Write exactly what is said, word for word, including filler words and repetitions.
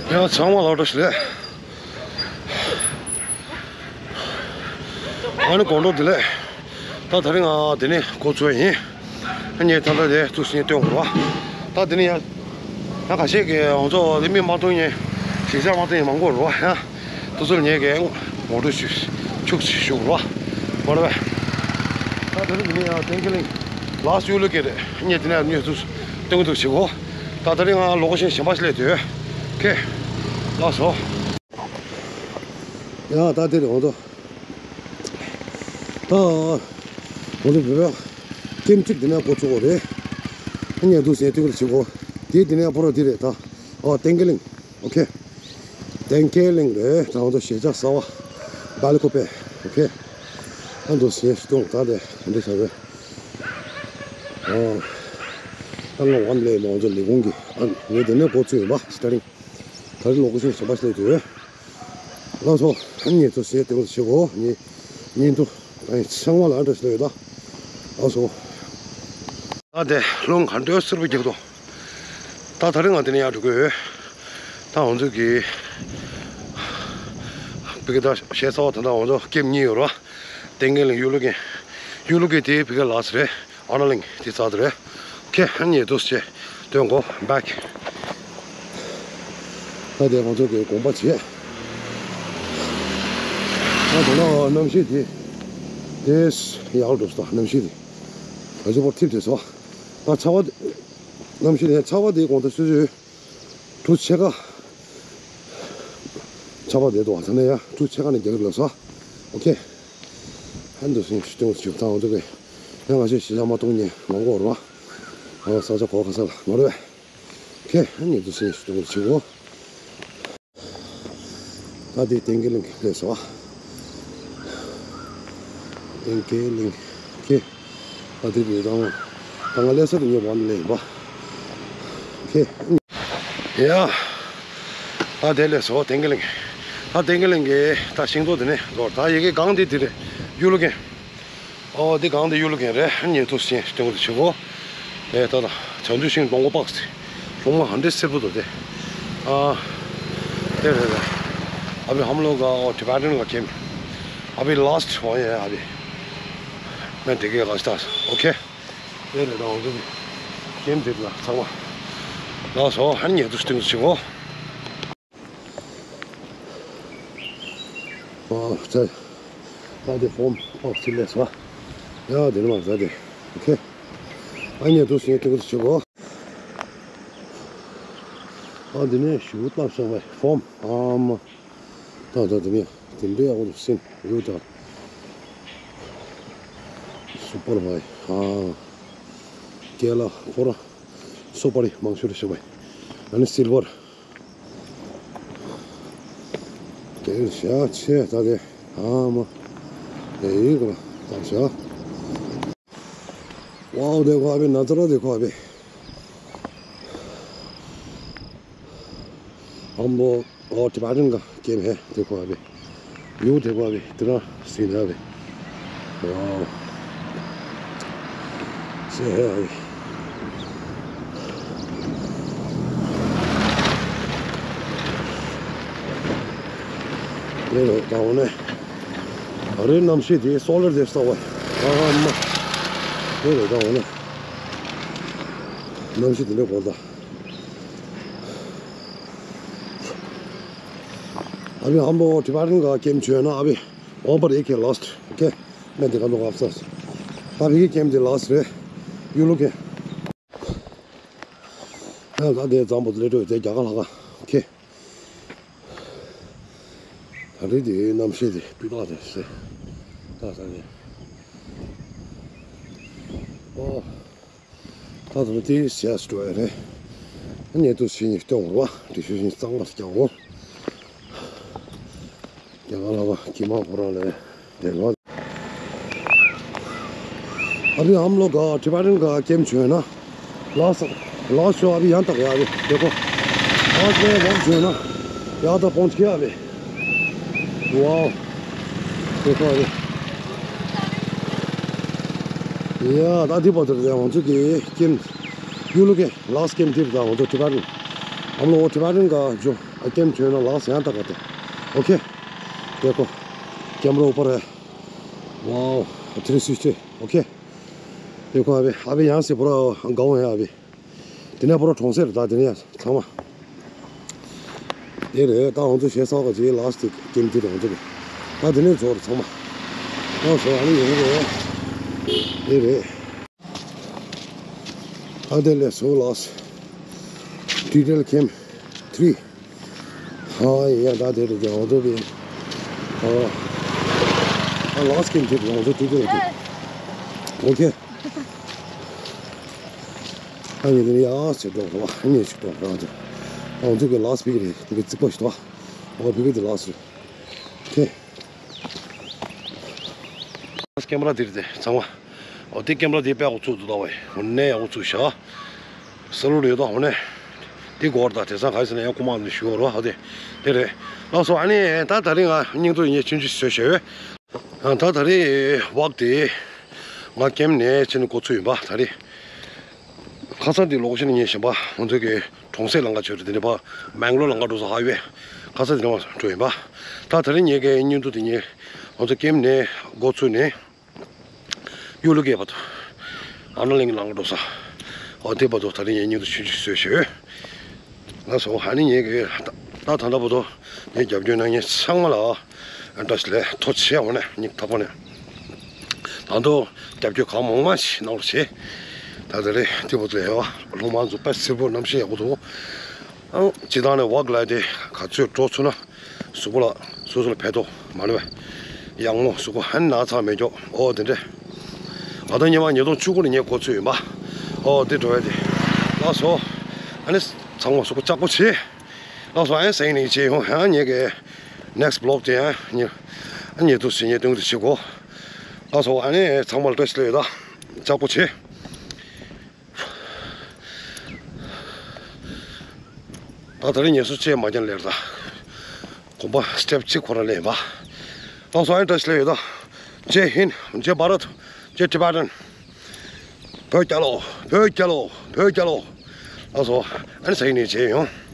ཡང་ཚང་མ་ལ་བཀྲ་ཤིས་བདེ་ལེགས། ཨ་ནི་དགོང་དྲོ་བདེ་ལེགས། ད་དེ་རིང་ང་འདི་ནས་འགོ་བཙུགས་ཡིན། ངས་ད་ལྟ་དེ་ཚུགས་སུ་སྟོན་དགོས་རེད་བ། ད་འདི་ནས་ཡང་ཡང་ཁ་ཤས་ཀྱིས་ང་ཚོ་འདི་མི་མ་མཐོང་མཁན་ཞིག་ཆ་མ་མཐོང་མཁན་མང་པོ་རེད་བ། ཡང་དེ་ཚོ་ལ་ངས་ཀྱི་ངོ་སྤྲོད་ཞུ་ཆུག་ཞུ་དགོས་རེད་བ། མ་རེད་བས། ད་དེ་རིང་འདི་ནས་ཡང་ཏན་ཀེ་ལིང་ལགས་སུ་ཡུལ་ལུ་སྐད་རེད། ངས་འདི་ནས་ངས་ཚུགས་སུ་སྟོན་གི་འདུག་བྱེད་གོ། ད་དེ་རིང་ང་ལོ་ཀེ་ཤན་གཞན་པ་ཞིག་སླེབས་དུས། ཁེ། ལགས་སོ། ཡ་ད་དེ་རེད་འོང་དོ། ད་འོང་དོ་བོད་པ་ཀེམ་གཅིག་དེ་ནས་འགོ་ཚུགས་པ་རེད། ངས་འདུག་ཟེར་དུས་ཀྱི་བྱེད་སྒོ་དེ་དེ་ནས་ཕོ་རོ་དེ་རེད་ད། ཨོ་ཏན་ཀེ་ལིང་། ཨོ་ཁེ། ཏན་ཀེ་ལིང་རེད་ད། འོང་དོ་ཞེ་ཆགས་ཟ་བ་སྦལ་ཀོ་པེ། ཨོ་ཁེ། ཨ་འདུག་ཟེར་སྟོང་ད་དེ་འདི་ཟ་བས། ཨོ། ཨ་ང་ཝན་ལེ་མ་འོང་དོ་ལས་ཁུངས་ཀྱི་ཨ་ངས་དེ་ནས་འགོ་ཚུགས་ཡིན་པ་སི་ཊ་རིང་། ད་རེས་ལོ་ཀེ་ཤན་གཞན་པ་ཞིག་སླེབས་དུས། ལགས་སོ། ཨ་ནི་ཚོ་ཟས་དེ་འོ་ཞེ་གོ་ནི། ཉིན་དུ་ཨ་ནི་ཚང་མ་ལ་ཨ་འདྲ་ཞིག་ཡོད་ད། ལགས་སོ། ད་དེ་རླུང་ག་འདྲ་སེར་པོ་རྒྱག་དོ། ད་དེ་རིང་ང་དེ་ནས་ཡར་འགྲོ་གི་ཡོད། ད་ང་ཚོ་གི་བི་ག་ད་ཞེ་ས་བ་ད་ད་ང་ཚོ་ཀེམ་གཉིས་ཡོད་ར། ཏན་ཀེ་ལིང་ཡུལ་ལུ་ཀེ། ཡུལ་ལུ་ཀེ་དེ་བི་ག་ལགས་རེད། ཨ་ན་གླིང་དེ་རྩ་དེ་རེད། ཁེ་ཧན་ཉེ་དུས་ཆེ་དོན་གོ་བེག། ད་དེ་ང་ཚོ་གི་དགོངས་པ་བྱེད། ད་དེ་ན་གནམ་གཤིས་དེ་དེ་ཡག་འགྲོ་སོང་། གནམ་གཤིས་དེ་ད་ཅི་པོ་ཐིབས་དེ་སོ། ད་ཆར་པ་གནམ་གཤིས་དེ་ཆར་པ་དེ་དགོང་དག་སུ་སུ། གྲུ་ཕྱེད་ཀ། ཆར་པ་བསྡད་འདུག་བ། ད་ནས་ཡ་གྲུ་ཕྱེད་ཀ་ནས་རྒྱག་གི་ལབ་སོང་། ཨོ་ཁེ། ཧན་དུ་སིང་ཞུ་སྟོན་ཞུ་ཐང་འདུག་གས། ཡང་ང་ཚོས་ཞེ་དྲག་མ་གཏོང་ཉེ་མང་པོ་རོ། ང་ས་ཆ་གོ་ཁ་ས་ལ་མ་རེད། ཁེ་ཧན་ཉེ་དུ་སིང་ཞུ་སྟོན་ཞུ་གོ། ད་དེ་ཏན་ཀེ་ལིང་སླེབས་སོང་། ཏན་ཀེ་ལིང་ཁེ། ད་དེ་དེ་དང་། ད་ང་སླེབས་ས་དེ་ངས་བང་ལེན་པ། ཁེ། ཡ། ད་དེ་སླེབས་སོང་ཏན་ཀེ་ལིང་། ད་ཏན་ཀེ་ལིང་གི་ད་ཤིང་ཏོག་དེ་ནས་ལོར་ད་ཡི་གེ་གང་དེ་དེ་རེད། ཡུལ་ལུ་ཀེ། ཨོ་དེ་གང་དེ་ཡུལ་ལུ་ཀེ་རེད། ཉེ་དུ་སིང་ཞུ་སྟོན་ཞུ་གོ། དེ་ད་ད་བྱང་ཆུབ་ཤིང་སྡོང་པོ་པགས་ཏེ། ལོང་མ་ཧན་དེ་སེར་པོ་དོ་དེ། ཨ། དེ་རེད་རེད། ཨ་བི་ཧམ་ལོ་ག་ཨོ་ཊི་བེ་ཊན་ག་ཀེམ། ཨ་བི་ལཱ་སི་ཊི་ཨོ་ཡེ་ཨ་བི། མེན་དེ་གེ་ལཱ་སི་ཊི་ཨོ་ཁེ། དེ་རེད་ད་འོ་དེ་ཀེམ་དེ་ལ་ཚང་མ། ལགས་སོ་ཧན་ཉེ་དུ་སྟོན་ཞུ་གོ། ཨོ་ཙེ། ད་དེ་ཧོམ་ཨོ་ཙེ་ལེ་སོ། ཡ་དེ་ནི་མ་ཙེ་དེ་ཨོ་ཁེ། ཨ་ཉེ་དུ་སིང་ཏུ་ཞུ་གོ། ཨ་འདི་ནས་ཞུ་ལྟ་ཤོག་བའི་ཧོམ་ཨ་མ། ད་ད་དེ་ནས་དེ་འདྲའི་ཨོ་སིན་ཡོད་ད། སུ་པར་བའི་ཨ། ཀེ་ལ་ཕོ་ར། སུ་པར་རི་མང་ཤོས་རེ་ཤོག་བའི། ཨ་ནི་སིལ་བར། དེ་ཤ་ཆེ་ད་དེ་ཨ་མ། དེ་ཡིན་གོ་ད་ཤ། ཝའོ་དེ་ཁོ་ཨ་བི་ན་ཙ་ར་དེ་ཁོ་ཨ་བི། ཨམ་བོ། ཨོ་ཊི་བེ་ཊན་ག་ཀེམ་ཧེ་དེ་ཁོ་ཨ་བི། ཡུ་དེ་ཁོ་ཨ་བི་དེ་ར་སིན་ཧ་བི། ཝའོ། སེ་ཧེ་ཨ་བི། དེ་རེད་ད་འོ་ནས། ཨ་རེ་གནམ་གཤིས་དེ་སོ་ལར་དེ་ས་བ། ཨ་མ། དེ་རེད་ད་འོ་ནས། གནམ་གཤིས་དེ་འདྲ་གོ་ད། ཨ་བི་ཧམ་བོ་ཊི་བེ་ཊན་ག་ཀེམ་བྱོས་ན་ཨ་བི་ཝང་པར་ཨེ་ཁེ་ལཱ་སི་ཊི་ཨོ་ཁེ། མེན་དེ་ག་ལོ་ག་ས། ཨ་བི་གི་ཀེམ་དེ་ལཱ་སི་ཊི་རེད། ཡུ་ལུ་ཀེ། ཡ་ད་དེ་ཙམ་པོ་ལེ་ཏོ་དེ་རྒྱ་གར་ལྷ་ཁང་ཨོ་ཁེ། ད་རེས་དེ་གནམ་གཤིས་དེ་སྤུས་དག་དེ་སེ། ད་ད་དེ། ཨོ། ད་དུང་དེ་ཟས་སུ་འགྲོ་ཡ་རེད། ཉེ་དུ་ཕྱི་ཉིན་སྟོན་བར་བ་དྲི་ཤུ་ཤིང་གཙང་མ་སྐྱ་བོ། རྒྱ་གར་ལ་བ་ཀྱི་མ་ཁོ་རང་ལས་དེ་ལོ། ཨ་བི་ཨམ་ལོ་ག་ཊི་བེ་ཊན་ག་ཀེམ་བྱོས་ན། ལགས་སོ། ལགས་སོ་ཨ་བི་ཡང་དག་ཡ་བི་དེ་ཁོ། ཨ་ཙེ་བོག་བྱོས་ན། ཡ་ད་པོང་ཆི་ཨ་བི། ཝའོ། དེ་ཁོ་རེད། ཡ་ད་དེ་པོ་དེར་ང་ཚོ་གི་ཀེམ། ཡུ་ལུ་ཀེ་ལཱ་སི་ཀེམ་དེ་རེད་ད་ང་ཚོ་ཊི་བེ་ཊན། ཨམ་ལོ་ཊི་བེ་ཊན་ག་ཇོ། ཨ་ཀེམ་བྱོན་ན་ལགས་ཡང་ད་ག་དེ། ཨོ་ཁེ། དེ་ཀོ། ཀེམ་ར་ཨུ་པར། ཝའོ། ཐི་རི་སིག་སི་ཊི། ཨོ་ཁེ། དེ་ཀོ་ཨ་བེ་ཨ་བེ་ཡང་སེ་པོ་ར་གའོ་ཡང་ཨ་བེ། དེ་ནས་པོ་ར་གྲོང་གསེབ་རེད་ད་དེ་ནས་ཚང་མ། དེ་རེད་ད་ང་ཚོ་ཞེ་ས་ག་ཅིག་ལགས་དེ་ཀེམ་དེ་རེད་ང་ཚོ་གི། ད་དེ་ནས་ཚོ་རེད་ཚང་མ། ཨོ་སོ་ཨ་ནི་ཡོང་རེད། དེ་རེད། ཨ་དེ་ལས་སོ་ལགས། ཏི་ཏལ་ཀེམ་ཐི་རི། ཧ་ཡ་ད་དེ་རེད་ང་ཚོ་གི། ཨ་ལགས་ཀེམ་དེ་རེད་ང་ཚོ་ཏི་ཏལ་ཀེམ། ཨོ་ཁེ། ཨ་ནི་དེ་ནས་ཡ་ཟེར་འགྲོ་རོགས་ཨ་ནི་ཞིག་འགྲོ་རོགས་ང་ཚོ་གི་ལགས་ཕི་གི་རེད་ཕི་གི་རྩིག་པ་ཞིག་འདུག་ཨོ་ཕི་གི་དེ་ལགས་རེད། ཁེ། ཀེམ་ར་དེ་རེད་དེ་ཚང་མ། ཨོ་དེ་ཀེམ་ར་དེ་དཔེ་ཡག་པོ་བཙུགས་འདུག་ད་བས་འོ་ནས་ཡག་པོ་བཙུགས་ཤག་ས་ལུག་རེད་ད་འོ་ནས། དེ་སྒོར་ད་དེ་སང་ག་ཟེར་ན་ཡང་ཁུ་མང་ནས་ཞུ་བ་རོ་ཧ་དེ། དེ་རེད། ལགས་སོ་ཨ་ནི་ད་ད་རིང་ང་སྙིང་ཐོ་ཡིན་ཆུང་ཆུང་ཞིག་བཟོས་ཞེས། ད་ད་རེས་ཝག་དེ་ང་ཀེམ་ནས་ཕྱིན་ནས་འགོ་ཚུགས་ཡིན་པ་ད་རེས། ཁ་སང་དེ་ལོག་ཤི་ནས་ཉེ་བཞིན་པ་ང་ཚོ་གི་གྲོང་གསེབ་ལམ་ཁ་ཆོད་རེད་དེ་ནས་ཕ་མེང་ལོར་ལམ་ཁ་འགྲོ་ས་ཧ་ཝེ་ཁ་སང་དེ་ནས་འགྲོ་ཡིན་པ། ད་ད་རེས་ངེད་ཀྱི་སྙིང་སྡུག་དེ་ཉེ་ང་ཚོ་ཀེམ་ནས་འགོ་ཚུགས་ནས་གཡུ་ལུ་ཀའི་བར་དུ་ཨ་ན་གླིང་ལམ་ཁ་འགྲོ་ས་འོ་དེ་བར་དུ་ད་རེས་ངའི་སྙིང་སྡུག་ཆུང་ཆུང་བཟོས་ཤོད། ལགས་སོ་ཨ་ནི་ངེད་ཀྱི་ད་ད་ལྟ་བར་དུ་ངའི་རྒྱབ་སྐྱོར་གནང་མཁན་ཚང་མ་ལ་བཀྲ་ཤིས་བདེ་ལེགས་ཐུགས་རྗེ་ཆེ། འོ་ནས་སྙིང་ཐག་པ་ནས་ད་དུང་རྒྱབ་སྐྱོར་གང་མང་མང་ཞིག་གནང་རོགས་བྱེད། ད་ད་རེས་དེ་བར་དུ་ལས་ཡོད་ལྷུང་མང་ཚོ་དཔེ་སེར་པོ་གནམ་གཤིས་ཡག་པོ་འདུག་ཨང་སྤྱི་བཏང་ནས་ཝག་ལ་དེ་ག་ཚོད་འགྲོ་ཚུགས་ན། གཟུགས་པོ་ལ་སོ་སོ་ལ་ཕན་ཐོགས་མ་ལོས་ཡག་མོ་གཟུགས་པོ་ཧན་ན་ཚང་མེད་ཀྱོག་ཨོ་དེ་འདྲས། ང་ད་ཉི་མ་ཉིས་སྟོང་བཅུ་དགུ་ནས་ངས་འགོ་ཚུགས་ཡིན་པ། ཨོ་དེ་འགྲོ་ཡ་དེ། ལགས་སོ། ཨ་ནི་ཚང་མ་གཟུགས་པོ་ལྕགས་པོ་བྱེད། ལགས་སོ་ཨ་ནི་སེང་ནས་བྱེད་ཡོང་ཧན་ངས་ཀྱི་next vlog དེ་ཡང་ཉི་ཨ་ཉེ་དུ་ཞིག་ངས་སྟོན་གྱི་བྱེད་གོ་ལགས་སོ་ཨ་ནི་ཚང་མ་ལ་བཀྲ་ཤིས་བདེ་ལེགས་ད་ལྕགས་པོ་བྱེད། ད་ད་རིང་ངལ་གསོ་བཅས་མ་རྒྱང་ལེར་ད། གོམ་པ་སི་ཊེབ་གཅིག་ཁོ་རང་ལེན་པ། ལགས་སོ་ཨ་ནི་བཀྲ་ཤིས་བདེ་ལེགས་ཡོད་ད། ཇེ་ཧིན། ཇེ་བྷ་རད། ཇེ་ཊི་བྷེ་ཊན། བོད་རྒྱལ་ལོ། བོད་རྒྱལ་ལོ། བོད་རྒྱལ་ལོ། ལགས་སོ་ཨ་ནི་ས་ཡིན་ནས་བྱས་ཡོང་།